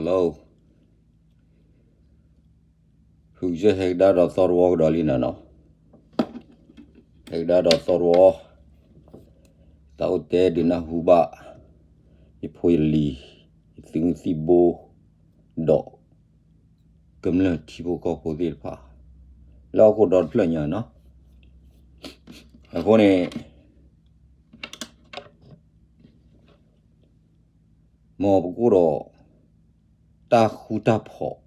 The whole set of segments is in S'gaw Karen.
Hello, ဖုကစၢၢ်ဟဲကဒါဒီးသီတဝီကဒီးလံနၤနီၤ, ဟဲကဒါဒီးသီတဝီ, သးအိၣ်တဲဒုးနၢ်ဟူဘၣ် ယဖိယလံၤ, ယသုးမုၢ်သံၣ်ဘိ, ဒီး ကမျၢၢ်ထံဖိကီၢ်ဖိသ့ၣ်တဖၣ် လၢဟီၣ်ခိၣ်ဒီတဖျၢၣ်ညါနီၤ, အဃိန့ၣ် မ်ပကအိၣ်ဒီး တၢ်ဃူတၢ်ဖိး,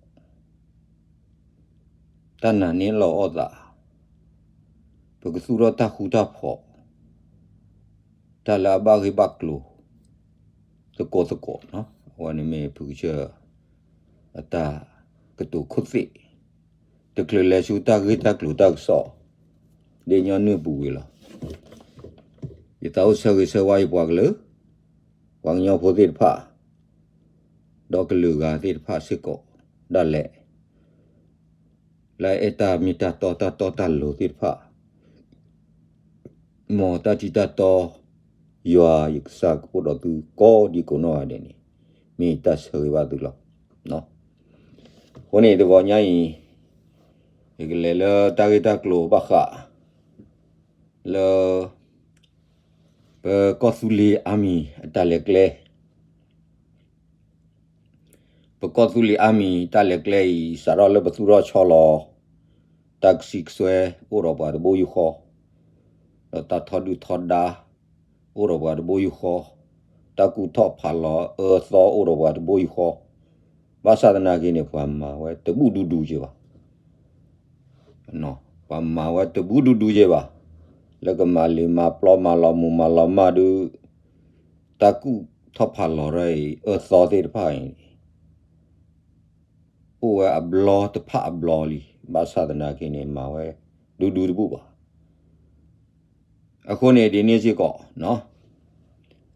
တၢ်နာ်န့ၢ်လီၤအီၣ်သး, ပကသူၣ်ထီၣ်တၢ်ဃူတၢ်ဖိး, တၢ်လၢအဘၣ်ဂ့ၢ်ဘၣ်ကျိၤ သကိးသကိးနီၤ, အဝဲန့ၣ်မ့ၢ်ဖုကစၢၢ် အတၢ်ကတိၤခိၣ်သ့ၣ်, တချုးလဲၤဆူတၢ်ဂ့ၢ်တၢ်ကျိၤတၢ်ကစီၣ် ဒ်ညီနုၢ်ပူၤကွံာ်လီၤ. ယသးအိၣ်ဆၢဂ့ၤဆၢဝါယပှၤကလုာ်, ပှၤကညီဖိသ့ၣ်တဖၣ်, ဒီးကလုာ်ဂၤသ့ၣ်တဖၣ်စ့ၢ်ကီးဒၣ်လဲာ် လၢအဲၣ်တၢ်မ့ၢ်တၢ်တီတၢ်တီတၢ်လိၤသ့ၣ်တဖၣ်, မ်တၢ်ထံၣ်တၢ်တီ ယွၤယကစၢ်ကအိၣ်ဒီးသုကိးဒံကိးနီၢ်ဂၤဒဲးန့ၣ် မ့ၢ်တၢ်ဆၢဂ့ၤဘၣ်သုလီၤ. အဃိန့ၣ်တဂီၤညါအံၤ ယကလဲၤလၢတၢ်ဂ့ၢ်တၢ်ကျိၤဘၣ်ဃး လၢ ပကီၢ်သူလ့ၤအါမံၤအတၢ်လဲၤကျဲ ပကီၢ်သူလ့ၤအါမံၤတၢ်လဲၤကျဲအံၤ စးထီၣ်လၢပသူၣ်ထီၣ်ဆီလီၤ တၢ်ကဆံကစွဲအိၣ်ဒီးပှၤတဘိယူၢ်ဃီ, ဒီးတၢ်ထီဒုၣ်ထီဒါ အိၣ်ဒီးပှၤတဘိယူၢ်ဃီ, တၢ်ကူၣ်ထီၣ်ဖးလီၤအၢသီအိၣ်ဒီးပှၤတဘိယူၢ်ဃီ, ဘၣ်ဆၣ်သနာ်က့န့ၣ် ပှၤမၤဝဲတဘူၣ်ဒူဒူက့ၤဘၣ် ပှၤမၤဝဲတဘူၣ်ဒူဒူက့ၤဘၣ်, လၢကမၤလံာ်မၤပျီမၤလီၤမူးမၤလီၤမၢ်ဒုး, တၢ်ကူၣ်ထီၣ်ဖးလီၤရၢအံၤ အၢသီသ့ၣ်တဖၣ်အံၤ အိၣ်ဝဲအဘျီတဖၣ်အဘျီလံ, ဘၣ်ဆၣ်သနာ်က့န့ၣ် မၤဝဲဒူဒူတဘူၣ်ဘၣ်. အဃိန့ၣ်ဒ်န့ၣ်စ့ၢ်ကီး,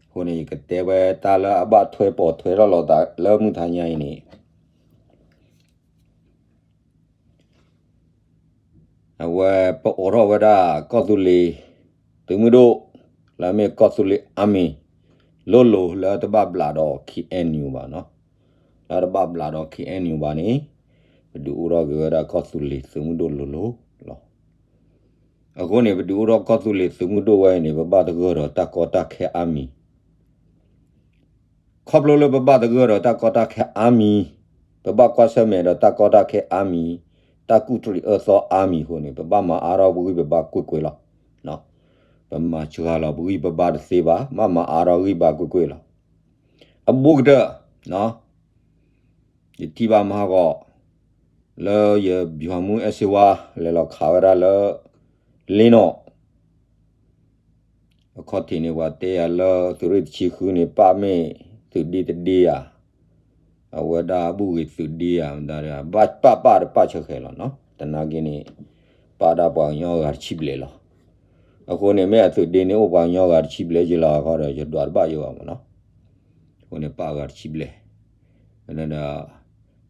အဃိန့ၣ် ယကတဲဝဲတၢ်လၢအဘၣ်ထွဲပိာ်ထွဲထီၣ်လီၤသးလၢမုၢ်ထါညါအံၤန့ၣ် အဝဲပအိးထီၣ်ဝဲဒၣ်ကီၢ်သူလ့ၤ သုးမုၢ်ဒိၣ် လၢအမ့ၢ်ကီၢ်သူလ့ၤအါမံၤ လိၤလိၤလၢတဘၣ်ဘျးဒီး ခ့ၣ်အဲၣ်ယူၣ်ဘၣ်နီၤ, လၢတဘၣ်ဘျးဒီး ခ့ၣ်အဲၣ်ယူၣ်ဘၣ်န့ၣ် ပဒုးအိၣ်ထီၣ်က့ၤဝဲဒၣ်ကီၢ်သူလ့ၤသုးမုၢ်ဒိၣ်လိၤလိၤလီၤ. အဃိန့ၣ် ပဒုးအိၣ်ထီၣ်ကီၢ်သူလ့ၤသုးမုၢ်ဒိၣ်ဝဲအံၤန့ၣ် ပဘၣ်သဂၢၢ်ဒီးတၢ်ကီတၢ်ခဲအါမံၤ ခီဖျိလၢပဘၣ်သဂၢၢ်ဒီးတၢ်ကီတၢ်ခဲအါမံၤ, ပဘၣ်ကွၢ်ဆၢၣ်မဲာ်ဒီးတၢ်ကီတၢ်ခဲအါမံၤ, တၢ်ကူၣ်တရံးအၢသီအါမံၤအဃိန့ၣ် ပဘၣ်မၤအါထီၣ်ပဂံၢ်ပဘါကွ့ၢ်ကွ့ၢ်လီၤ. ပမၤစှၤလီၤပဂံၢ်ပဘါတသ့ဘၣ်, ဘၣ်မၤအါထီၣ်ဂံၢ်ဘါကွ့ၢ်ကွ့ၢ်လီၤ. အဘူးကတၢၢ် ယထံၣ်ဘၣ်မဟါဂီၤ လၢယဘျီမူအဲၣ်စ့ဝါ လဲၤလီၤခးဝဲဒၣ်လၢ လ့နီၣ် အခီၣ်ထံးန့ၣ် ပှၤတဲယၤလၢသုးရ့ၣ်တဆံဃုန့ၣ် ပၣ်မ့ၢ်သုးဒ့တဒ့ဧါ, အဝဲဒၣ်ဘူၣ်ဂ့ၤသုးဒ့ဧါ, မတၤဒၣ် ဘၣ်ပၣ်ပၣ်တပၣ်ဆၢဃဲၤလီၤနီၤ, သနာ်က့န့ၣ် ပၣ်ဒၣ်ပှၤကညီဂၤတဆံဘျဲၣ်လီၤ. အဃိန့ၣ် မ့ၢ်အသုးဒ့န့ၣ်အိၣ်ပှၤကညီဂၤတဆံဘျဲၣ်က့ၤလီၤအခီဒီး ယဒွးတဘၣ်ယိၣ်ဘၣ်မ့ၢ်နီၤ, အဃိန့ၣ်ပၣ်ဂၤတဆံဘျဲၣ်, ဒီး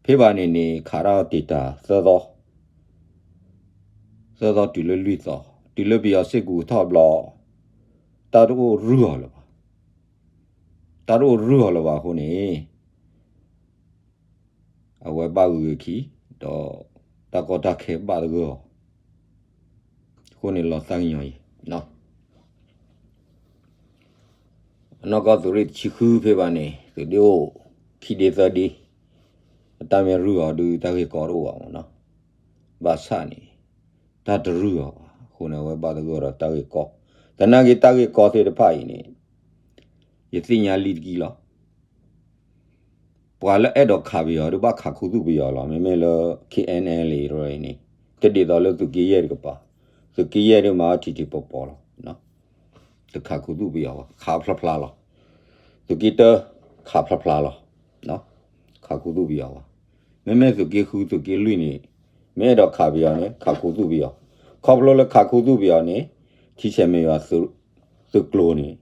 ဖဲဘၣ်န့ၣ်န့ၣ် ခးတၢ်အီၤတ့ၢ်တၢ်သၢသီ သၢသီတုၤလၢလွံၢ်သီ, တုၤလၢပယီၤစ့ၢ်ကီးထီၣ်ဘျီ, တၢ်တအိၣ်ရုၢ်အီၤလၢၤဘၣ်, တၢ်တအိၣ်ရုၢ်အီၤလၢၤဘၣ်အဃိန့ၣ်, အဝဲဘၣ်ဂုၤဂ့ၤခံ, ဒီးတၢ်ကီတၢ်ခဲဘၣ်သဂၢၢ်အီၤ, အဃိန့ၣ်လီၤသးကညီၤအံၤ အနီၢ်ကီၢ်သုးရ့ၣ်တဆံဃုဖဲဘၣ်န့ၣ် သုးဒ့အိၣ် ခံဒ့သၢဒ့, အတၢ်မ့ၢ်ရုၢ်အီၤဒုး တၢ်ဂ့ၢ်ကီတအိၣ်ဘၣ်မ့ၢ်နီၤ, ဘၣ်ဆၣ်န့ၣ် တၢ်တရုၢ်အီၤဘၣ်အဃိန့ၣ် အဝဲဘၣ်သဂၢၢ်ဒီးတၢ်ဂ့ၢ်ကီ, သနာ်က့တၢ်ဂ့ၢ်ကီသ့ၣ်တဖၣ်အံၤန့ၣ် ယသ့ၣ်ညါလံတက့ၢ်လီၤ. ပှၤလၢအဲၣ်ဒိးခးပယီၤဒုးဘၣ်ခးခူသူၣ်ပယီၤလီၤ. မ့မ့ၢ်လၢ KNLA အံၤန့ၣ် တဒ်သိးလၢသုးက့ယဲၢ်တကပၤ, သုးက့ယဲၢ်ဒုးမၤအီၣ်ထံထံပီၤပီၤလီၤ. တခးခူသူၣ်ပယီၤဘၣ်, ခးဖျါဖျါလီၤ. သုးက့တၢ ခးဖျါဖျါလီၤ. ခးခူသူၣ်ပယီၤဘၣ်. မ့မ့ၢ်သုးက့ဃု သုးက့လွံၢ်န့ၣ် မ့ၢ်အဲၣ်ဒိးခးပယီၤန့ၣ် ခးခူသူၣ်ပယီၤ, ခီဖျိလၢခးခူသူၣ်ပယီၤန့ၣ် ထံဆဲးမဲာ်ယွၤ သုးကျိၤန့ၣ်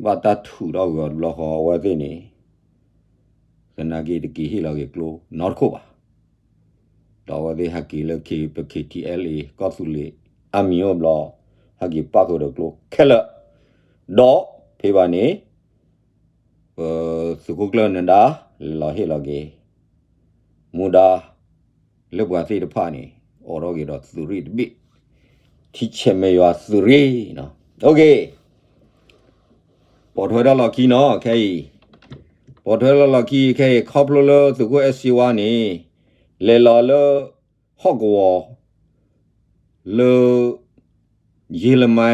ဘၣ်တၢ်ထုးထီၣ်ဂ့ၤအီၤတဘျီဃီ အဝဲသ့ၣ်န့ၣ် သနာ်က့တက့ၤဟ့ၣ်လီၤက့ၤကျိနီတခိၣ်ဘၣ်. ဒီးအဝဲသ့ၣ်ဟဲက့ၤလၢ K ပ KTLA ကီၢ်သူလ့ၤ အမံၤအိၣ်ဘျီ ဟဲက့ၤပၣ်ဃုာ်ဒီးကျိခဲလၢာ်, ဒီးဖဲဘၣ်န့ၣ် ပသုးခိၣ်ကျၢၢ်နဒါ လဲၤလီၤဟ့ၣ်လီၤက့ၤ မူဒါ လၢပှၤသ့ၣ်တဖၣ်န့ၣ် အိးထီၣ်က့ၤဒီးသုးရ့ၣ်တဘ့ၣ်, ထံဆဲးမဲာ်ယွၤသုးရ့ၣ်နီၤ, ပိာ်ထွဲတၢ်လီၢ်ခံနီၤ ခဲအံၤ, ပိာ်ထွဲတၢ်လီၢ်ခံခဲအံၤ ခီဖျိလၢသုးခိၣ်အဲၣ်စ့ဝါန့ၣ် လဲၤလီၤလၢ ဟီၣ်ကဝီၤ လၢ ယ့လမါ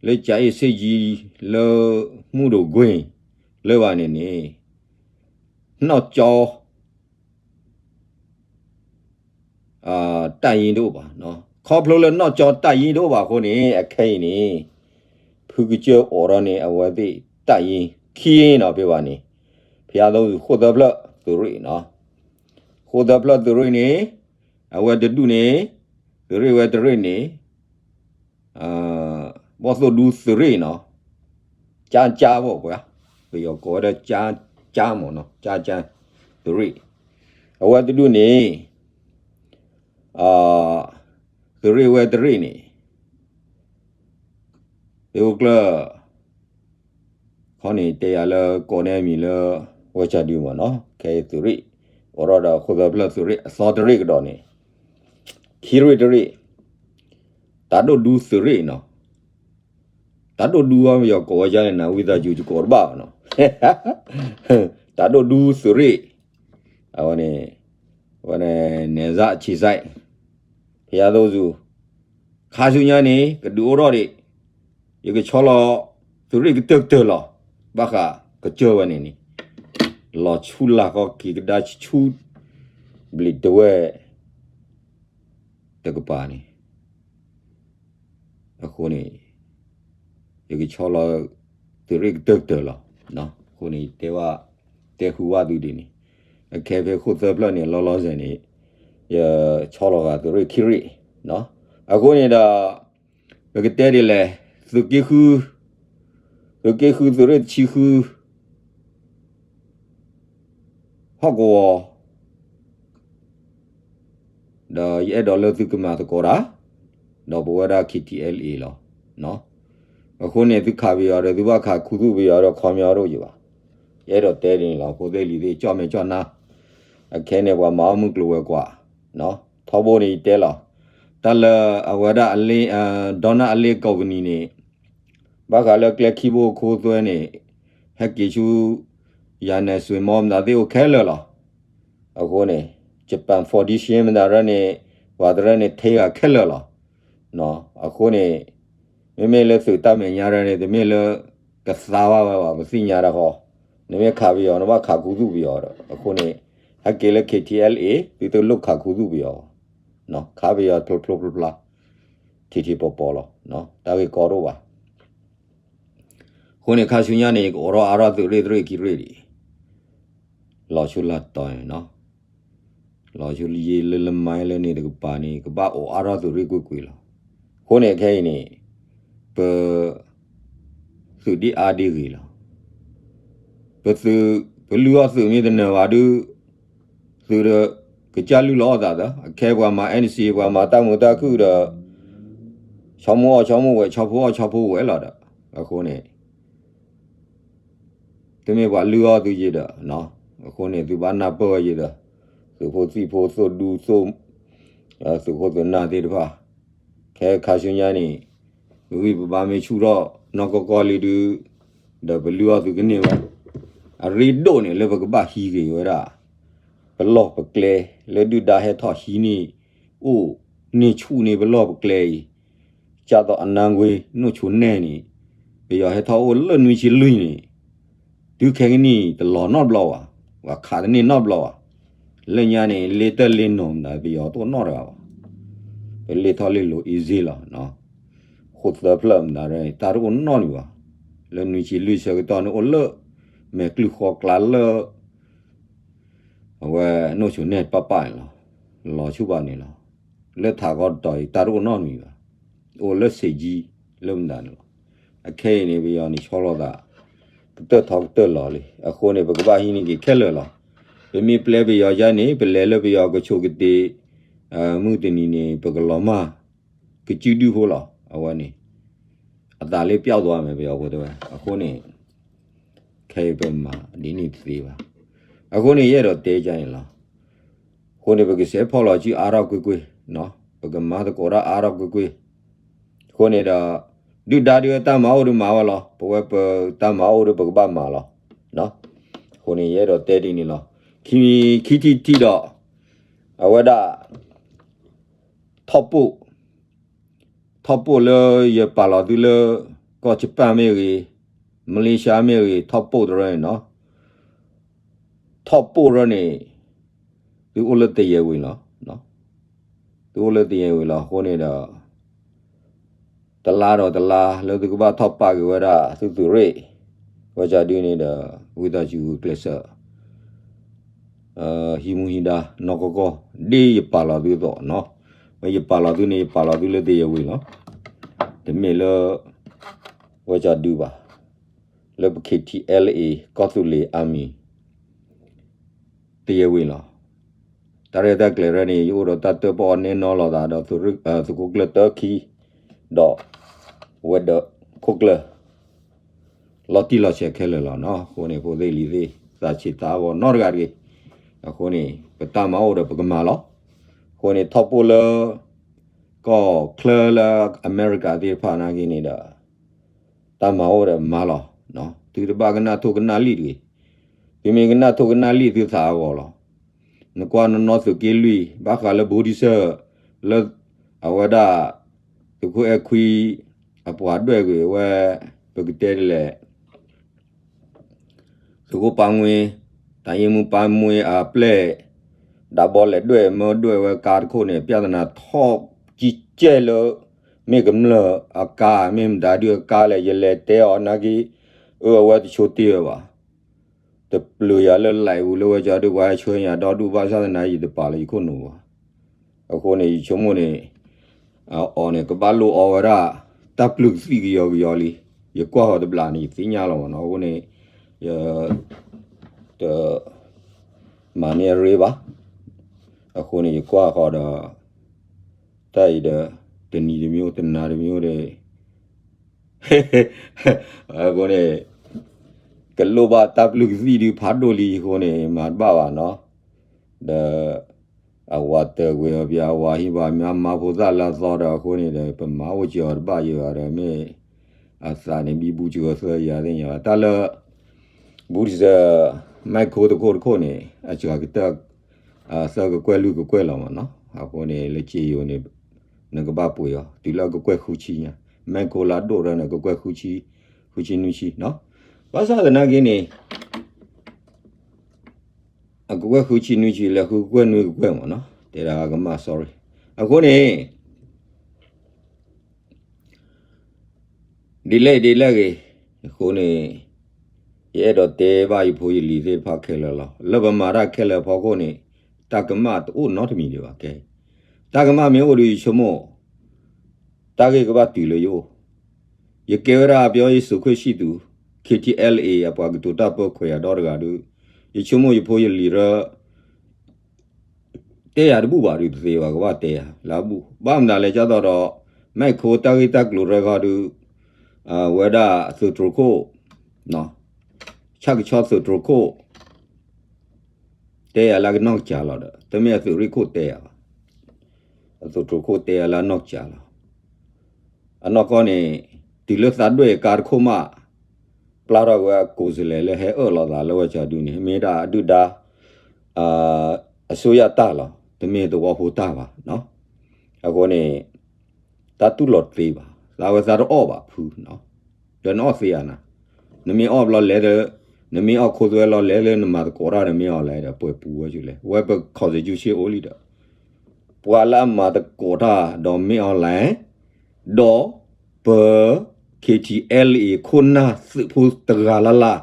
လၢကၠၤအ့ၣ်စ့ၣ်ကၠံ လၢမူဒိၣ်ကွ့ၢ် လၢဘၣ်န့ၣ်န့ၣ် နီၢ်ကၠီ တပ်ရင်းတအိၣ်ဘၣ်, ခီဖျိလၢနီၢ်ကၠီ တပ်ရင်းတအိၣ်ဘၣ်အဃိန့ၣ် အခဲအံၤန့ၣ် ဖုကစၢၢ်အိးထီၣ်န့ၣ် အဝဲသ့ၣ် တပ်ရင်းခံနီၤ ဖဲဘၣ်န့ၣ် ဖဲအသိး ဃိၣ်သၢဖျၢၣ်သုးရ့ၣ်နီၤ, ဃိၣ်သၢဖျၢၣ်သုးရ့ၣ်န့ၣ် အဝဲတဒူၣ်န့ၣ် သုးရ့ၣ်ဝဲတရ့ၣ်န့ၣ် ဘီၣ်သိၣ်ဒူသုးရ့ၣ်နီၤ, ကၠါကၠါဘၣ်ပှၤ, ပယီၤကိးဝဲဒၣ် ကၠါမ့ၢ်နီၤ, ကၠါကၠါ သုးရ့ၣ်, အဝဲတဒူၣ်န့ၣ် သုးရ့ၣ်ဝဲတရ့ၣ်န့ၣ် သ့ၣ်အိၣ်ကျၢၢ် ခီန့ၣ် တဲယၤလၢကိးန့ၢ်မံၤလၢ ဝဲကၠၤဒုမ့ၢ်နီၤ, ခဲအံၤသုးရ့ၣ် အိးထီၣ်ဒီးဃိၣ်သၢဖျၢၣ်သုးရ့ၣ်အသီတရ့ၣ်ကဒီးန့ၣ် ခံရ့ၣ်တရ့ၣ် တၢ်ဒိၣ်ဒူသုးရ့ၣ်နီၤ, တၢ်ဒိၣ်ဒူအီၤ ပယီၤကိးဝဲဒ်န့ၣ် နဝံသရာဇူ ယကိးတဘၣ်ဘၣ်နီၤ, တၢ်ဒိၣ်ဒူသုးရ့ၣ် အဝဲန့ၣ် အဝဲန့ၣ် နဲၣ်စၣ်ဆံးစဲး ဖဲအသိးစူၤ ခါဆူညါန့ၣ် ကဒုးအိၣ်ထီၣ်ဒံး ယကဆီလီၤသုးရ့ၣ်ကတၢၢ်ကတၢၢ်လီၤ, ဘၣ်ဃးကစၢၢ်ဝဲန့ၣ်န့ၣ် လီၤဆူလၢ်ဃီက့ၤကဒါဆူ ဘျံးတဝဲၢ် တကပၤန့ၣ် အဃိန့ၣ် ယကဆီလီၤသုးရ့ၣ်ကတၢၢ်ကတၢၢ်လီၤ. အဃိန့ၣ် တဲဝဲ တဲဃုာ်ဝဲသုဒ်န့ၣ် အခဲဖဲဃိၣ်သၢဖျၢၣ်န့ၣ် လီၤလီၤဆဲးန့ၣ် ယဆီလီၤဃာ်သုးရ့ၣ်ခံရ့ၣ် အဃိန့ၣ်ဒီး ပကတဲဒ်လဲၣ် သုးက့ဃု သုးက့ဃုသုးရ့ၣ်တဆံဃု ဟီၣ်ကဝီၤ ဒီးယအဲၣ်ဒိးလၢသုကမၤသကိးတၢ် ဒီးပဝဲဒၣ် KTLA လီၤ. အဃိန့ၣ် သုခးပယီၤဒီး သုဘၣ်ခးခူသူၣ်ပယီၤဒီး ခီပညီတအိၣ်ယံၤဘၣ်. ယအဲၣ်ဒိးတဲဒ်န့ၣ်လီၤ. ဖိသ့ၣ်လံၤသ့ၣ် ကၠီၣ်မဲာ်ကၠီၣ်နါ အခဲန့ၣ် ပှၤမၤအီၣ်မုၢ်ကျိၤဝဲၤကွာ် ထီဘိန့ၣ် ယတဲလီၤ. တၢ်လၢအဝဲဒၣ်အလ့ ဒီနၢ်အလ့ company န့ၣ် ဘၣ်ဃးလၢကျဲခံဘိခိသွဲန့ၣ် ဟဲက့ၤဆူ ယၤနဲၣ်စွ့ၤမီမတၤသ့ၣ်အိၣ်ခဲလၢာ်လီၤ. အဃိန့ၣ် Japan Foundation မတၤရဲၣ်န့ၣ် ပှၤတရဲၣ်န့ၣ် ထဲဂၤခဲလၢာ်လီၤ. အဃိန့ၣ် မ့မ့ၢ်လၢသုးတၢ်မဲာ်ညါရဲၣ်န့ၣ် တမ့ၢ်လၢကသါဘၣ်ဝဲဘၣ် ပသ့ၣ်ညါတၢ်ဃီ, နမ့ၢ်ခးပယီၤ နဘၣ်ခးခူသူၣ်ပယီၤဒီး အဃိန့ၣ် ဟဲက့ၤလၢ KTLA သုတလိၣ်ခးခူသူၣ်ပယီၤဘၣ်. ခးပယီၤဖျိဖျိဖျါဖျါ ထံထံပီၤပီၤလီၤ. တၢ်ဂ့ၢ်ကီတအိၣ်ဘၣ်. အဃိန့ၣ် ခါဆူညါန့ၣ် ယကအိးထီၣ်အါထီၣ်သုးရ့ၣ်တရ့ၣ်ခံရ့ၣ်ဒံး လီၤဆူလၢ်တီၤန့ၣ်နီၤ, လီၤဆူလၢယ့လၢလၢမါလၢန့ၣ်တကပၤန့ၣ် ကဘၣ်အိးအါထီၣ်သုးရ့ၣ်ကွ့ၢ်ကွ့ၢ်လီၤ. အဃိန့ၣ်ခဲအံၤန့ၣ် ပ သုးဒ်အါဒ်ဂ့ၤလီၤ. ပသုး ပလုၢ်အီၣ်သုးမ့ၢ်တနၢၤဘၣ်ဒုး သုးဒီး ကစၢ်လုၢ်လီၤအီၣ်သးသၢ အခဲပှၤမၤ NCA ပှၤမၤတၢ်မုာ်တၢ်ခုၣ်ဒီး ဆီမိၢ်အီၣ်ဆီမိၢ်ဝဲ ဆီဖိအီၣ်ဆီဖိဝဲလီၤဒီး အဃိန့ၣ် တမ့ၢ်ပှၤလုၢ်အီၣ်သုယံၤဒီး အဃိန့ၣ် သုဘၣ်နၢ်ပၢၢ်ဝဲယံၤဒီး သုးဖိသံၣ်ဖိသိၣ်ဒူသိၣ် သုးခိၣ်သုးနၢ်သ့ၣ်တဖၣ် ခဲခါဆူညါန့ၣ် ပဂံၢ်ပဘါမ့ၢ်ဆူၣ်ထီၣ်နီၢ်ကီၢ်ကီၢ်လံဒုး ဒီးပလုၢ်အီၣ်သုကန့ၢ်ဝဲ အရ့ဒိၣ်န့ၣ်လၢပကဘၣ်ဟံးက့ၤဝဲဒၣ် ပလီၢ်ပကျဲ လၢဒုၣ်ဒါဟဲထီၣ်ဟံးန့ၢ် အိၣ်န့ၢ်ဆူၣ်န့ၢ်ပလီၢ်ပကျဲအံၤ ကၢ်သိးအနါကွ့ နိၣ်ဆိနဲၣ်န့ၣ် ပယီၤဟဲထီၣ်အိၣ်လၢနွံဆံလွံၢ်န့ၣ် တုၤခဲကနံၣ်တလီၤနီတဘျီဘၣ်, ပှၤခးတန့ၢ်နီတဘျီဘၣ်. လၢညါန့ၣ် လ့တၢၢ်လ့နိာ်မတၤ ပယီၤတအိၣ်နီတဂၤဘၣ်. ပလ့ထီၣ်လ့လိၤ easy လီၤ. ဃိၣ်သၢဖျၢၣ်မတၤ တၢ်တအိၣ်နီတမံၤဘၣ်. လၢနွံဆံလွံၢ်ဆၢကတီၢ်န့ၣ်အိၣ်လၢ မဲာ်ကျုၢ်ဃီကျါလၢ အဝဲနိၣ်ဆိနဲၣ်ပၢ်ပၢ်န့ၣ်လီၤ. လီၤဆူၣ်ဘၣ်န့ၣ်လီၤ. လၢထးခီတတီၤအံၤ တၢ်တအိၣ်နီတမံၤဘၣ်. အိၣ်လၢဆံးကၠံ လၢမတၤန့ၣ်လီၤ. အခဲအံၤန့ၣ် ပယီၤန့ၣ်ဆီလီၤသး ကတၢၢ်ထီကတၢၢ်လီၤလံ. အဃိန့ၣ် ပကဘၣ်ဟံးန့ၢ်က့ၤခဲလၢာ်လီၤ. ပမ့ၢ်ပျဲပယီၤယါန့ၣ် ပလဲၤလၢပယီၤကဆိးကတ့ၤ မုၢ်တနံၤန့ၣ် ပကလီၤမၢ် ကစုဒုဖိလီၤ. အဝဲန့ၣ် အသးလ့ပျောက်သွားမယ် ပယီၤဖိတဲဝဲ. အဃိန့ၣ် ခဲအံၤပမၤဒ်န့ၣ်တသ့ဘၣ်. အဃိန့ၣ် ယအဲၣ်ဒိးတဲဒ်န့ၣ်လီၤ. အဃိန့ၣ် ပကစဲးဖီၣ်လီၤစုအါထီၣ်ကွ့ၢ်ကွ့ၢ်, ပကမၤသကိးတၢ်အါထီၣ်ကွ့ၢ်ကွ့ၢ်. အဃိန့ၣ်ဒီး ဒုၣ်ဒါဒုးတၢ်မၤအိၣ်ဒီးမၤဝဲလီၤ. ပဝဲပတၢ်မၤအိၣ်ဒီးပကဘၣ်မၤလီၤ. အဃိန့ၣ် ယအဲၣ်ဒိးတဲဒ်န့ၣ်လီၤ. ခံ, ခံထံၣ်တထံၣ်ဒီး အဝဲဒၣ် ထီၣ်ပိၣ်, ထီၣ်ပိၣ်လၢယပာ်လီၤသုလၢ ကီၢ်ကၠပၣ်မ့ၢ်ဂ့ၤ, မလ့ၡါမ့ၢ်ဂ့ၤ, ထီၣ်ပိၣ်တရၢန့ၣ်နီၤ, ထီၣ်ပိၣ်တရၢန့ၣ် သုအိၣ်လၢတယဲဝ့ၤလီၤ. သုအိၣ်လၢတယဲဝ့ၤလီၤ. အဃိန့ၣ်ဒီး တလါဒီးတလါ လၢသုကဘၣ်ထီၣ်ပာ်က့ၤဝဲဒၣ်သုသုးရ့ၣ်, ဝဲဒၣ်ဒုးန့ၣ်ဒီး ဝံသးစူၤဂုာ်ကျဲးစၢး ဟံးမူဟံးဒါနီၢ်ကီၢ်ကီၢ် ဒ်ယပာ်လီၤသုအသိးနီၤ. မ့ၢ်ယပာ်လီၤသုန့ၣ် ယပာ်လီၤသုလၢတယဲဝ့ၤလီၤ. တမ့ၢ်လၢ ဝဲဒၣ်ဒုးဘၣ်, လၢပ K T L A ကီၢ်သူလ့ၤ Army တယဲဝ့ၤလီၤ. တၢ်ရဲၣ်တၢ်ကျဲၤရဲၣ်န့ၣ် ယအိၣ်ဒီးတၢ်တၢၣ်ပီၣ်အီၤနဲၣ်နီၢ်လိာ်သးဒီး သုးခိၣ်ကျၢၢ်တၢခံ ဒီး ဝဲၤဒၢးခိၣ်ကျၢၢ် လီၤတံၢ်လီၤဆဲးခဲလၢာ်လီၤနီၤ. အဃိန့ၣ် ဖိသ့ၣ်လံၤသ့ၣ် သးဆံးသးအဂီၤနီတဂၤတဂ့ၤ. အဃိန့ၣ် ပတၢ်မၤအိၣ်ဒီးပကမၤလီၤ. အဃိန့ၣ် ထီၣ်ပိၣ်လၢ ကီၢ်ချၢလၢအမဲရကၤသ့ၣ်တဖၣ်နာ်က့န့ၣ်ဒီး တၢ်မၤအိၣ်ဒီးမၤလီၤ. သုတဘၣ်ကနၣ်ထိၣ်ကနၣ်လံၣ်တဂ့ၤ. သုမ့ၢ်ကနၣ်ထိၣ်ကနၣ်လံၣ်သုသးအဂီၤလီၤ. နကွၢ်နီၢ်နီၢ်သုးက့လွံၢ် ဘၣ်ဃးလၢ Buddhist လၢ အဝဲဒၣ် သုးခိၣ်အဲၣ်ခွံ အပှၤဒွဲၣ်ကွံာ်ဝဲ ပကတဲဒ်လဲၣ် သုးခိၣ်ပၢ်မှ့ တၢ်ယ့မူပၢ်မှ့အပျဲၢ် ဒၣ်ဘီလဲၤဒွဲၣ်မၢဒွဲၣ်ဝဲကါတခိၣ်န့ၣ် ပြဿနာထီၣ်ကံကဲလၢ မ့ၢ်ကမျၢၢ်အကါ မ့ၢ်မတၤဒုးအကါလဲၣ် ယလဲၤတဲအီၤနာ်က့ အၢ အဝဲတဆိတ့ၢ်ဝဲဘၣ်. တပျုာ်ယၤလၢ live ပူၤလၢဝဲကၠီဒုးပှၤဟဲဆှၢယၤဒီဒူၣ် ဘၣ်ဆၣ်သနာ်က့ ယတပာ်လၢယခိၣ်နူာ်ဘၣ်. အဃိန့ၣ် ယဆိကမိၣ်န့ၣ် အီၤန့ၣ် ကဘၣ်လိၣ်အီဝဲဒၣ် တၢ်ပျုၢ်ကသံၣ်ကယီကယီလံ. ယကွၢ်ဃီၤတဘျီန့ၣ် ယသ့ၣ်ညါလီၤမးနီၤ. အဃိန့ၣ် ယ တ မၤန့ၢ်အရ့ဘၣ်. အဃိန့ၣ် ယကွၢ်ဃီၤဒီး တၢ်အံၤဒီး တနံၤတမျိုး တနၤတမျိုးဒီး အဃိန့ၣ် ကလိၣ်ဘၣ်တၢ်ပျုၢ်ကသံၣ်ဒုးဖးဒိၣ်လံ အဃိန့ၣ် မၤတဘၣ်ဘၣ်နီၤ. ဒီး အဝၤတၢၤကွံာ်အီၤပၠး အဝၤဟံးဘၣ်မၤမၤဖိသၣ်လၢအသီဒီး အဃိန့ၣ်ဒီး ပမၤအိၣ်က့ၤအီၤတဘၣ်ယၤဒီး မ့ၢ် အသးန့ၣ် ဘံဘူကဂီၤသၢယၤသ့ၣ်ညါဘၣ် တၢ်လၢ Buddhist မဲခိတခိၣ်တခိၣ်န့ၣ် အစှၤကတၢၢ် သၢကကွဲၢ်လွံၢ်ကကွဲၢ်လီၤမးနီၤ. အဃိန့ၣ် လၢက့ယိၤန့ၣ် နကဘၣ်ပှ့ၤအီၤ တုၤလၢအကကွဲၢ်ဃုဆံညါ မဲခိလၢအဒိၣ်ရၢန့ၣ် ကကွဲၢ်ဃုဆံ ဃုဆံနွံဆံနီၤ. ဘၣ်ဆၣ်သနာ်က့န့ၣ် အကကွဲၢ်ဃုဆံနွံဆံလၢဃုကကွဲၢ်နွံကကွဲၢ်မးနီၤ တဲဒၣ်ကမၣ် sorry. အဃိန့ၣ် ဒ်လဲၣ်ဒ်လဲၣ်ဂ့ၤ အဃိန့ၣ် ယအဲၣ်ဒိးတဲဘၣ်ယဖိယလံၤသ့ၣ်တဖၣ်ခဲလၢာ်လီၤ. လၢပမၤတၢ်ခဲလၢာ်အဖီခိၣ်န့ၣ် တၢ်ကမၣ်တအိၣ်နီတမံၤဒံးဘၣ်ကဲ. တၢ်ကမၣ်မ့ၢ်အိၣ်ဒီးယဆိကမိၣ် တၢ်ဂ့ၢ်ကဘၣ်တုၤလၢယအိၣ်. ယကဲဝဲဒၣ်ပယီၤယ့ၣ်ၡူးခရံာ်ဆံၣ်သူး K T L A အပှၤကတိၤတၢ်ပၢခွဲးယာ်ဒီတဂၤဒီး ယဆိကမိၣ်ယဖိယလံၤရၢ တဲယၤတဘူၣ်ဘၣ်ဒုးတသ့ဘၣ် ကဘၣ်တဲယၤလၢအဘူၣ် ဘၣ်မနုၤလဲၣ် ကၢ်သိးဒီး မဲခိတၢ်ဂ့ၢ်တၢ်ကျိၤရဲၣ်ခီဒုး ဝဲဒၣ်သုးတြိၤခိၣ် ဆၣ်ကဆီသုးတြိၤခိၣ် တဲယၤလၢကနီၢ်ကစၢ်လီၤဒီး တမ့ၢ်အသုးရ့ၣ်ခိၣ်တဲယၤဘၣ်. အသုးတြိၤခိၣ်တဲယၤလၢအနီၢ်ကစၢ်လီၤ. အနီၢ်ကီၢ်န့ၣ် တုၤလၢသးဒွဲၣ်ကါတခိၣ်မး ပျၢ်ထီၣ်ဝဲအကိးစလဲၣ်လၢဟဲအၢၣ်လီၤသးလၢဝဲကၠီဒုန့ၣ် မ့ၢ်ဒၣ်အဒုၣ်ဒါ အစိုးရတၢ်လီၤ တမ့ၢ်သဝီဖိတၢ်ဘၣ်. အဃိန့ၣ် တၢ်တူၢ်လိာ်တသ့ဘၣ် သးဝဲသးတအီၣ်ဘၣ်ဖု ဒီးနအီၣ်သ့ဧါနၤ, နမ့ၢ်အီၣ်ဘျီလဲၤလၢ နမ့ၢ်အီၣ်ခိသွဲလီၤလဲၤလၢနမၤသကိးတၢ်ဒီးမ့ၢ်အီၤလဲၤဒီးပှဲၤပူၤဝဲဆူလဲၣ် ဝဲပ constitution အိၣ်လံဒီး ပှၤလၢအမၤသကိးတၢ်ဒီးမ့ၢ်အီၤလဲၤ ဒီးပ K T L A ခိၣ်နၢ်သုးဖိတဂၤလၢ်လၢ်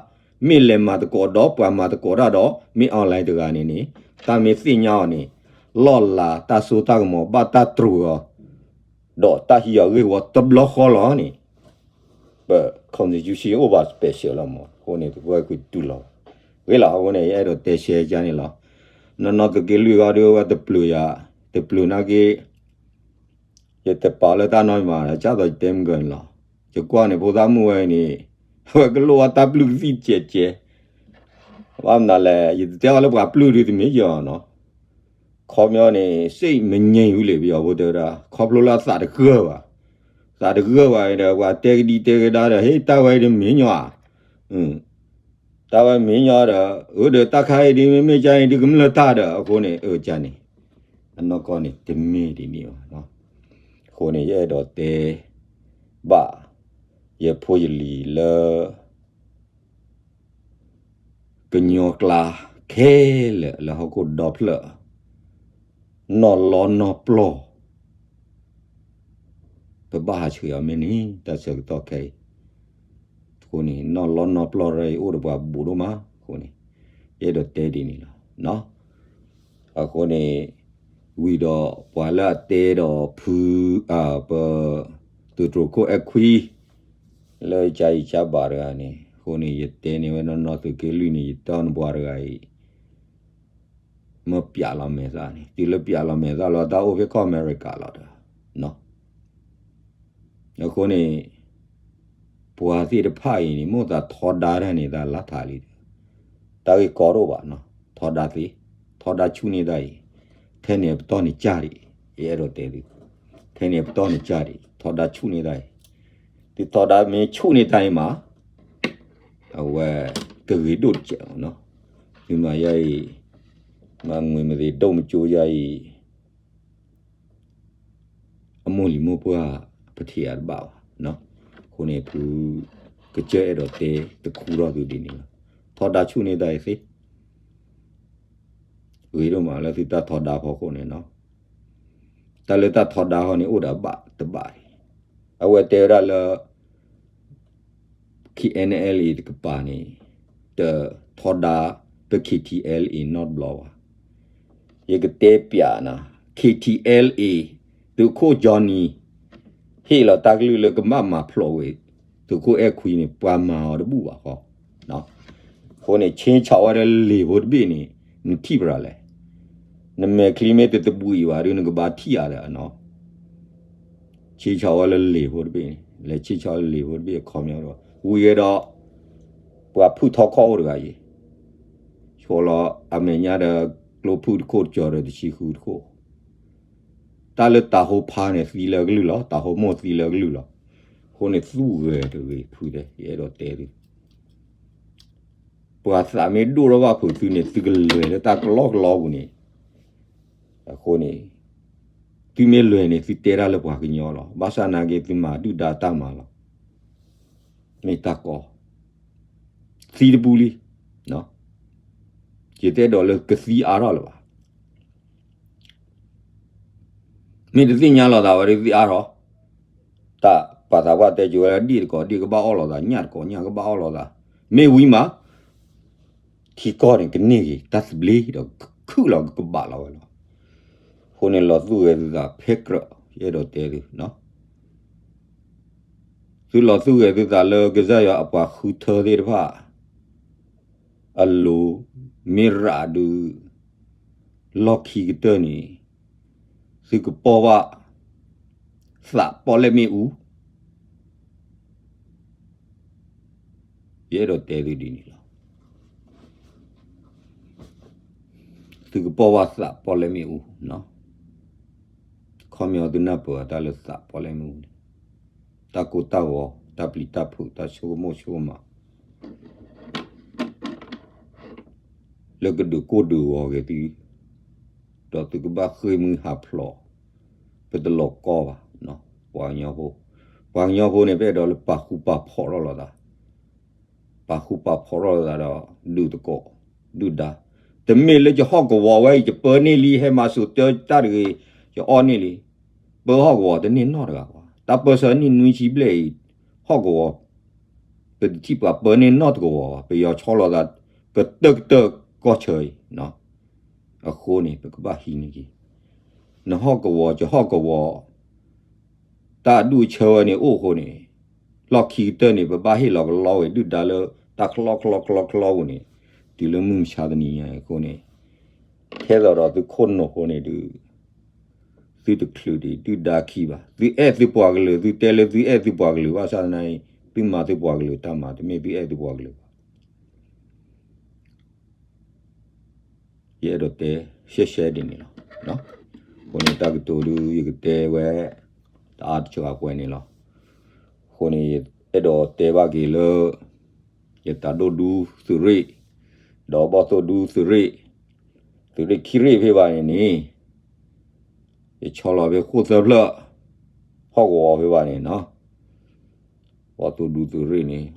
မ့ၢ်လဲၤမၤသကိးဒီးပှၤမၤသကိးတၢ်ဒီးမ့ၢ်အီၤလဲၤတဂၤန့ၣ်န့ၣ် တၢ်မ့ၢ်သ့ၣ်ညါအီၤန့ၣ် လီၢ်လၤတၢ်စိတၢ်ကမီၤဘၣ်တၢ်တြူာ်အီၤ ဒီးတၢ်ဟံးအီၤဂ့ၢ်ဝီတဘျီဃီလီၤန့ၣ် ပ constitution အိၣ်ဘၣ် special လီၤမး အဃိန့ၣ် တကွဲကွံာ်တူၢ်လီၤ ဂ့ၤလီၤ အဃိန့ၣ် ယအဲၣ်ဒိးတဲရှဲကန့ၣ်လီၤ. နီၢ်နီၢ်သုးက့လွံၢ်ဂီၢ်ဒုးဝဲတပျုာ်ယၤ တပျုာ်နာ်က့ ယတပာ်လၢတၢ်နီတမံၤဘၣ် ကၢ်သိးယတဲမုၢ်ကၢန့ၣ်လီၤ. ယကွၢ်န့ၣ် ဖိသၣ်မုၣ်ဝဲအံၤန့ၣ် အဝဲကလိၣ်ဝဲတၢ်ပျုၢ်ကသံၣ်ကဲးကဲး ဘၣ်မနုၤလဲၣ် ယတတဲအီၤလၢပှၤပျုၢ်ဒုတမ့ၢ်ယီၤနီၤ, ခီပညီန့ၣ် စိတ်မငြိမ်ဘူးလေ ပယီၤဖိတဲဝဲဒၣ် ခီဖျိလၢအသးတဂၢၢ်ဘၣ်, သးတဂၢၢ်ဘၣ်ဒီး ပှၤတဲကဒံတဲကဒါဒီး ဟ့ၣ်တၢ်ဝဲအံၤတမ့ၢ်ညီဧါ, တၢ်ဝဲမ့ၢ်ညီဒီး အၢဒီးတၢ်ခါအံၤဒ်မ့မ့ၢ်ကါအံၤဒ်ကမျၢၢ်တၢ်ဒီး အဃိန့ၣ် အၢကါန့ၣ် အနီၢ်ကီၢ်န့ၣ် တမ့ၢ်ဒ်န့ၣ်ဘၣ်နီၤ, အဃိန့ၣ် ယအဲၣ်ဒိးတဲ ဘၣ် ယဖိယလံၤလၢ ကညီကျါခဲလၢာ်လၢဟီၣ်ခိၣ်ဒီဖျၢၣ် နီၢ်လီနီၢ်ပျီၢ် ပဘၣ်ဟးဆှဲးအီၤမ့ၢ်န့ၣ် တၢ်ဆၢကတီၢ်ခဲအံၤ, အဃိန့ၣ် နီၢ်လီနီၢ်ပျီၢ်ရၢအံၤအိၣ်ဒီးပှၤဘူးဒိၣ်မး, အဃိန့ၣ် ယအဲၣ်ဒိးတဲဒ်န့ၣ်လီၤ. အဃိန့ၣ် ဝံၤဒီးပှၤလၢအတဲဒီးဖု ပ သုးတြိၤခိၣ်အဲၣ်ခွံ လၢကါအံၤကါဘၣ်တဂၤန့ၣ် အဃိန့ၣ် ယတဲန့ၢ်ဝဲနီၢ်နီၢ်သုးက့လွံၢ်န့ၣ် ယတဲအီၤနပှၤတဂၤအံၤ မ့ၢ်ပျးလီၤမဲာ်သၣ်န့ၣ် တုၤလၢပျးလီၤမဲာ်သၣ်လီၤ တၢ်အိၣ်ဖဲကီၢ်အမဲရကၤလီၤဒီး အဃိန့ၣ် ပှၤသ့ၣ်တဖၣ်အံၤန့ၣ် မိၢ်သးထီဒါတၢ်န့ၣ် တၢ်လၢထးလံဒီး တၢ်ဂ့ၢ်ကီတအိၣ်ဘၣ်နီၤ, ထီဒါသ့, ထီဒါဆူၣ်န့ၢ်တၢ်အံၤ, ထဲန့ၣ်အပတီၢ်န့ၣ်ကၢ်ဒံး, ယအဲၣ်ဒိးတဲသု, ထဲန့ၣ်အပတီၢ်န့ၣ်ကၢ်ဒံး, ထီဒါဆူၣ်န့ၢ်တၢ်အံၤ, သုထီဒါမ့ၢ်ဆူၣ်န့ၢ်တၢ်အံၤမး အဝဲကဂ့ၤဒိၣ်တစဲးနီၤ, သုမၤယါအံၤ, မၤငွေမသ့းဒိၣ်မကၠိယါအံၤ အမိၢ်လံၤမိၢ်ပှၢ်ပထံးအတဘၣ်ဘၣ်, အဃိန့ၣ်ဖု ကစၢၢ်အဲၣ်ဒိးတဲတခူထီၣ်သုဒ်န့ၣ်လီၤ, ထီဒါဆူၣ်န့ၢ်တၢ်အံၤသ့, ဂ့ၤဒိၣ်မးလၢသုတၢ်ထီဒါဖီခိၣ်န့ၣ်နီၤ, တၢ်လၢတၢ်ထီဒါဃီန့ၣ် အိၣ်ဒီးအဘၣ်တဘၣ်န့ၣ်, အဝဲတဲဝဲဒၣ်လၢ KNLA တကပၤန့ၣ် တထီဒါပ KTLA နီတဘျီဘၣ်. ယကတဲပျးနၤ, KTLA သုးခိၣ် Johnny ဟ့ၣ်လီၤတၢ်ကလုၢ်လၢကဘၣ်မၤဖျိးဝဲ သုးခိၣ်အဲၣ်ခွံန့ၣ် ပှၤမၤအီၤတဘူၣ်ဘၣ်ဃီ, အဃိန့ၣ် ဆ့ဆးဝဲဒၣ်လံာ်ဖိတဘ့ၣ်န့ၣ် နထံၣ်ပှၤလဲၣ်, နမဲာ်ချံမ့ၢ်တတဘှံးဘၣ်ဒီး နကဘၣ်ထံၣ်ဧါဒီးနီၤ ဆ့ဆးဝဲလၢလံာ်ဖိတဘ့ၣ်န့ၣ် လဲၤဆ့ဆးလၢလံာ်ဖိတဘ့ၣ်အခီပညီဒီး ဝံၤဝဲဒီး ပှၤဖုၣ်ထီခီၣ်အိၣ်တဂၤအံၤ ဆိလီၤအမဲာ်ညါဒီး ကျိဖုၣ်တခိၣ်ကၠီၤဒီးတဆံဃုတခိၣ်, တၢ်လၢတၤဟိဖါန့ၣ်သံလၢအကလုၢ်လီၤ, တၤဟိမိၢ်သံလၢအကလုၢ်လီၤ, အဃိန့ၣ်သူၣ်ဂဲၤတဂ့ၤဖုတဲ ယအဲၣ်ဒိးတဲသု ပှၤသးမ့ၢ်ဒိၣ်ထီၣ်ဘၣ်ဖုးသုန့ၣ် သုကလဲၤလၢတၢ်ကလီကလီပူၤန့ၣ်, အဃိန့ၣ် သုမ့ၢ်လဲၤန့ၣ် သုတဲတၢ်လၢပှၤကညီလီၤ. ဘၣ်ဆၣ်နာ်က့ သုမၤဒုၣ်ဒါတၢ်မၤလီၤ. မ့ၢ်တၢ်ကီ, သံတပူလံ, ယတအဲၣ်ဒိးလၢကသံအါထီၣ်လၢၤဘၣ်. မ့ၢ်တသ့ၣ်ညါလိာ်သးဝဲဒၣ်သံအါထီၣ်, တၢ်ပာ်သးပှၢ်တဲကၠိဝဲဒၣ် ဒ့ၣ်တကိးဒ့ၣ်ကဘၣ်အီၣ်လိာ်သး, ညၣ်တကိးညၣ်ကဘၣ်အီၣ်လိာ်သး, မ့ၢ်ဝံၤမး ထံကီၢ်န့ၣ် ကန့ၢ်က့ၤတၢ်သဘျ့ဒီးခုၣ်လီၤကဘၣ်လီၤဝဲလီၤ. အဃိန့ၣ် လီၤသူၣ်ဂဲၤသုသးဖဲကြၢး ယအဲၣ်ဒိးတဲသု, သုလီၤသူၣ်ဂဲၤသုသးလၢကစၢ်ယွၤအပှၤဃုထၢသ့ၣ်တဖၣ် အလိၤ, မ့ၢ်ရးဒုး လီၢ်ခံကတၢၢ်န့ၣ် သုကပီၢ်ဘၣ် သးပီၣ်လဲၣ်မ့ၣ်အူ, ယအဲၣ်ဒိးတဲသုဒ်န့ၣ်လီၤ. သုကပီၢ်ဘၣ်သးပီၣ်လဲၣ်မ့ၣ်အူ, ခီပညီသုနၢ်ပၢၢ်အတၢ်လၢသးပီၣ်လဲၣ်မ့ၣ်အူန့ၣ်, တၢ်ကိၢ်တၢ်ဂီၤ, တၢ်ပျံၤတၢ်ဖုး, တၢ်ဆိကမိၣ်ဆိကမး လၢကဒုးကိၢ်ဒုးဂီၤက့ၤသု, ဒီးသုကဘၣ်ဃ့ၢ်မုၢ်ဟးဖျိး, ပတလီၤကီဘၣ်, ပှၤကညီဖိ, ပှၤကညီဖိန့ၣ် ပအဲၣ်ဒိးလၢပာ်ဃူပာ်ဖိးထီၣ်လိာ်သး, ပာ်ဃူပာ်ဖိးထီၣ်လိာ်သးဒီး ဒုးသကိး, ဒုၣ်ဒါ, တမ့ၢ်လၢယဟီၣ်ကဝီၤဝဲအံၤ ယပၢန့ၢ်လံ ဟဲမၤစိၤတၢတၢ်တဂ့ၤ, ယအီၣ်န့ၢ်လံ, ပၢဟီၣ်ကဝီၤတန့ၢ်နီတဂၤဘၣ်, တၢ်ပၢဆှၢနံၣ်နွံဆံဘျဲၣ်အံၤ, ဟီၣ်ကဝီၤ ပတထံၣ်ပှၤပၢန့ၢ်နီတကဝီၤဘၣ်, ပယီၤဆီလိာ်သး ကတၢၢ်ကတၢၢ်ကီၢ်ဆၢအံၤ, အဃိန့ၣ် ပကဘၣ်ဟံးန့ၢ်က့ၤ, နဟီၣ်ကဝီၤ ယဟီၣ်ကဝီၤ, တၢ်အဒူၣ်အဆၢဝဲန့ၣ်အိၣ်အဃိန့ၣ်, လီၢ်ခံကတၢၢ်န့ၣ် ပဘၣ်ဟ့ၣ်လီၤကလီဝဲဒုၣ်ဒါလၢ တၢ်ကလီကလီကလီကလီပူၤန့ၣ်, တုၤလၢမုၢ်မဆါတနံၤညါအံၤအဃိန့ၣ်, ထဲသိးဒီးသုခိၣ်နူာ်ဖိန့ၣ်ဒုး သုတချုးဒံးဒုၣ်ဒါခံဘၣ်, သုအဲၣ်သုပှၤကလုာ်, သုတဲလၢသုအဲၣ်သုပှၤကလုာ်ဘၣ်ဆၣ်သနာ်က့ သုမၤသုပှၤကလုာ်တၢ်မၤ တမ့ၢ်သုအဲၣ်သုပှၤကလုာ်ဘၣ်. ယအဲၣ်ဒိးတဲရှဲရှဲဒ်န့ၣ်လီၤ. အဃိန့ၣ်တၢ်ကတိၤဒုး ယကတဲဝဲ တအါတစှၤပှဲၤန့ၣ်လီၤ. အဃိန့ၣ် ယအဲၣ်ဒိးတဲဘၣ်က့ၤလၢ ယတၢ်ဒိၣ်ဒူသုးရ့ၣ်, ဒီးဘီၣ်သိၣ်ဒူသုးရ့ၣ်, သုးရ့ၣ်ခံရ့ၣ်ဖဲဘၣ်န့ၣ်န့ၣ် ယဆီလီၤဖဲဃိၣ်သၢဖျၢၣ် ဟီၣ်ကဝီၤဖဲဘၣ်န့ၣ်နီၤ. ဘီၣ်သိၣ်ဒူသုးရ့ၣ်န့ၣ်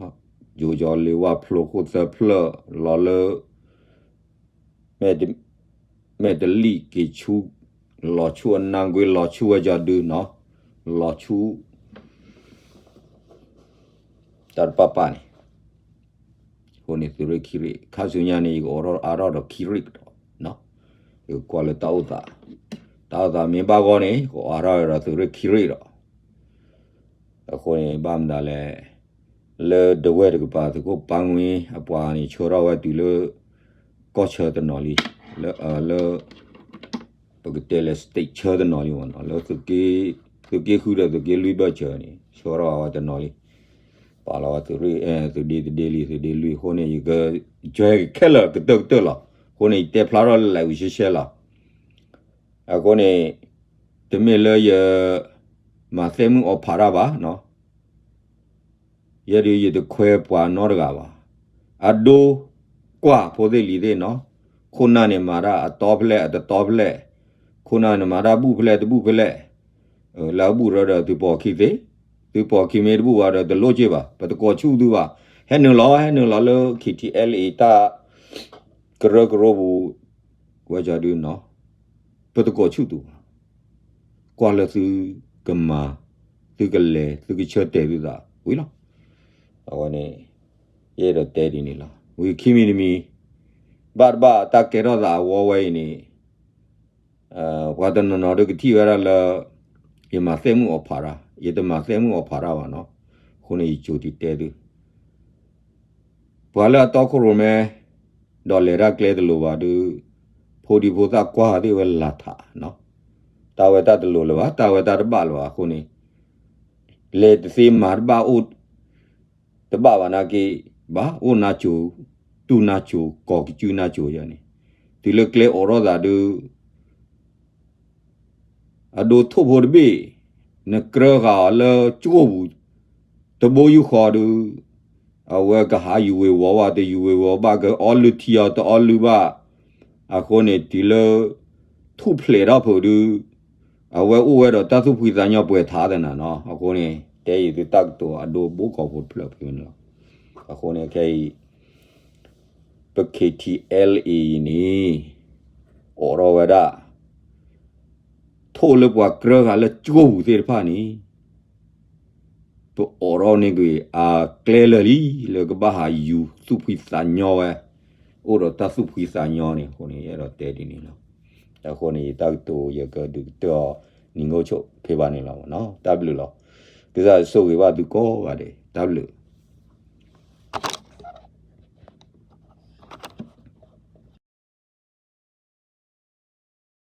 ယိၤကီၤလ့ဝၣ်ဖျိဃိၣ်သၢဖျၢၣ် လီၤလၢ မဲာ်တလံၣ်က့ၤဆူ လီၤဆူအနါကွ့ လီၤဆူဝဲကီၤဒုနီၤ, လီၤဆူ တၢ်တပာ်ပာ်န့ၣ်, အဃိန့ၣ်သုးရ့ၣ်ခံရ့ၣ် ခါဆူညါန့ၣ် ယကအိးထီၣ်အါထီၣ်ဒီးခံရ့ၣ်ကဒီး, ယကကွၢ်လၢတၢ်အိၣ်သး, တၢ်အိၣ်သးမ့ၢ်ဘၣ်ဂီၢ်န့ၣ် ကအိးထီၣ်ဒီးသုးရ့ၣ်ခံရ့ၣ်ဒီး အဃိန့ၣ် ဘၣ်မနုၤလဲၣ်, လၢဒဝဲၢ်တကပၤ သုးခိၣ်ပၢ်ငွေအပှၤန့ၣ် ဆှၢထီၣ်ဝဲတုၤလၢ ကီၢ်ဆၢတနီၤလံ, လၢ လၢ ပကတဲလၢ state ဆၢတနီၤလံမ့ၢ်နီၤ, လၢ သုးက့ဃုဒီးသုးက့လွံၢ်ဘၢၣ်စၢၤန့ၣ် ဆှၢထီၣ်ဝဲတနီၤလံ, ပာ်လီၤဝဲသုးရ့ၣ် သုးဒ့တဒ့လံ သုးဒ့လွံၢ်အဃိန့ၣ် ယက join ခဲလၢာ်ကတၢၢ်ကတၢၢ်လီၤ. အဃိန့ၣ် ယတဲဖျါထီၣ်လၢ live ဝံၤရှဲရှဲလီၤ. အဃိန့ၣ် တမ့ၢ်လၢယ မၤသဲမုၣ်အီၣ်ဖးတၢ်ဘၣ်နီၤ, ယဲဒုးယတခွဲပှၤနီတဂၤဘၣ်. အဒိ ကွၢ်ဖိသ့ၣ်လံၤသ့ၣ်နီၤ, ခိၣ်နၢ်န့ၣ်မၤတၢ်အတီဖဲလဲၣ်အတတီဖဲလဲၣ်, ခိၣ်နၢ်န့ၣ်မၤတၢ်ဘူၣ်ဖဲလဲၣ်တဘူၣ်ဖဲလဲၣ်, လၢအဘူၣ်ရၢဒီးသုပိာ်ခံသ့, သုပိာ်ခံမ့ၢ်တဘူၣ်ဘၣ်ဒီးတလိၣ်က့ၤဘၣ်, ပတကိးဆူၣ်သုဘၣ်, ဟဲနုာ်လီၤ ဟဲနုာ်လီၤလၢ K T L A တၢ် ကရၢကရိပူၤ ဝဲကီၤဒုနီၤ, ပတကိးဆူၣ်သုဘၣ်, ကွၢ်လၢသုကမၤ, သုကလဲၤ သုကဆၢတဲာ်သုသးဝံၤလီၤ. အဝဲန့ၣ် ယအဲၣ်ဒိးတဲဒ်န့ၣ်လီၤ. ဝံၤခံမံၤတမံၤ ဘၣ်တဘၣ်တၢ်ကဲထီၣ်သးအဝဲဝဲအံၤန့ၣ် ပှၤတနီၤနီၤဒုးကထံၣ်ဝဲဒၣ်လၢ ယမၤသဲမုၣ်အီၣ်ဖးတၢ်, ယတမၤသဲမုၣ်အီၣ်ဖးတၢ်ဘၣ်နီၤ. အဃိန့ၣ် ယကိၤတံာ်တဲသု ပှၤလၢအတီခိၣ်ရိၣ်မဲ ဒီးလဲၤတၢ်ကျဲတလိၤဘၣ်ဒုး ဖိဒံဖိသၣ်ကွၢ်သ့ၣ်ဝဲလၢထးနီၤ, တၢ်ဝဲတၢ်တလိၤလၢၤဘၣ်, တၢ်ဝဲတၢ်တဘၣ်လၢၤဘၣ်အဃိန့ၣ် လဲၤတသ့မၤတဘၣ်အိၣ် တဘၣ်ဘၣ်နာ်က့ ဘၣ်အိၣ်နါစိၤ တူၢ်နါစိၤ ကိးကစုနါစိၤယၤန့ၣ်, တုၤလၢကျဲအိးထီၣ်သးဒုး အဒိထိၣ်ဖိတဘ့ၣ် နကြၢးဃာ်အီၤလၢကၠိပူၤ တဘိယူၢ်ဃီဒုး အဝဲကဟးယူၤဝ့ၤဝီၤဘၣ် တယူၤဝ့ၤဝီၤဘၣ် ကအီလုၢ်ထံအီၤတအီလုၢ်ဘၣ်, အဃိန့ၣ် တုၤလၢ ထူၣ်ဖျဲးထီၣ်ဖုးဒုး အဝဲအိၣ်ဝဲဒီးတၢ်သူၣ်ဖှံသးညီပှဲၤထးသနၤနီၤ, အဃိန့ၣ် တဲအံၤသုတၢ်ကတိၤအဒိဘိကီၢ်ဖိတဖျၢၣ်ဖုန့ၣ်လီၤ. အဃိန့ၣ်ခဲအံၤ ပ K T L A အံၤန့ၣ် အိးထီၣ်ဝဲဒၣ် ထိၣ်လၢပှၤကြၢးဃာ်လၢကၠိပူၤသ့ၣ်တဖၣ်န့ၣ် ပအိးထီၣ်န့ၢ်ကွံာ်အကျဲလၢာ်လံ လၢကဘၣ်ဟးယူၤသူၣ်ဖှံသးညီဝဲ, အိၣ်ဒီးတၢ်သူၣ်ဖှံသးညီန့ၣ် အဃိန့ၣ် ယအဲၣ်ဒိးတဲဒ်န့ၣ်လီၤ. အဃိန့ၣ် ယတၢ်ကတိၤယကဒုးကတၢၢ်အီၤ နံၤငိၢ်ဆိၣ်ဖဲဘၣ်န့ၣ်လီၤ. တၢ်ဘျုးလီၤ. ကစၢ်ဆိၣ်ဂ့ၤဘၣ်သုကိးဂၤဒဲး တၢ်ဘျုး